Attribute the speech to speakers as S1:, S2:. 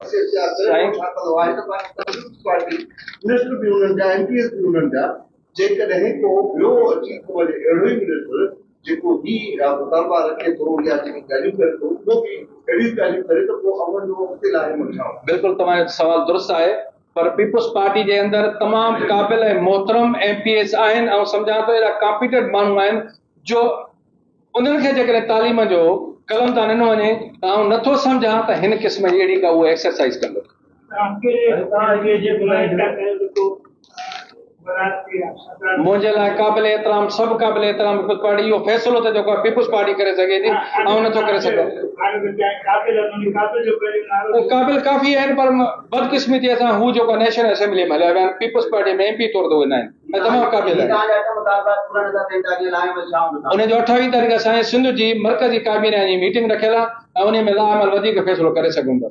S1: سائين.
S2: منسٽر به انهن جا ايم پي ايس به انهن جا جيڪڏهن ڪو ٻيو اچي ٿو وڃي اهڙو ئي منسٽر جيڪو هي مطالبا رکي ٿو يا جيڪي ڳالهيون ڪري ٿو اهو به اهڙيون ڳالهيون ڪري ته پوء امن جو اڳتي لاهي مڃ ڇا؟
S1: بلڪل توهان جو سوال درست آهي پر پيپلز پارٽي جي اندر تمام قابل ۽ محترم ايم پي ايس آهن آئون سمجهان ٿو اهڙا ڪامپيٽنٽ ماڻهو آهن جو انهن کي جيڪڏهن تعليم جو قلم تان ڏنو وڃي ته آئون نٿو سمجهان ته هن قسم جي اهڙي ڪا اهي ايڪسرسائيز ڪندو. منهنجي لاء قابل احترام سڀ قابل احترام پيپلز پارٽي اهو فيصلو ته جيڪو آهي پيپلز پارٽي ڪري سگهي ٿي آئون نٿو ڪري سگهان. اهي قابل ڪافي آهن پر بدقسمتي سان هو جيڪو نيشنل اسيمبلي ۾ هليا ويا آهن پيپلز پارٽي ۾ ايم پي طور تي اهي نه آهن ۽ تمام قابل آهن. ان جو 28 تاريخ اسان جي سنڌ جي مرڪزي ڪابينا جي ميٽنگ رکيل آهي ۽ انهي ۾ لاعمل وڌيڪ فيصلو ڪري سگهون ٿا.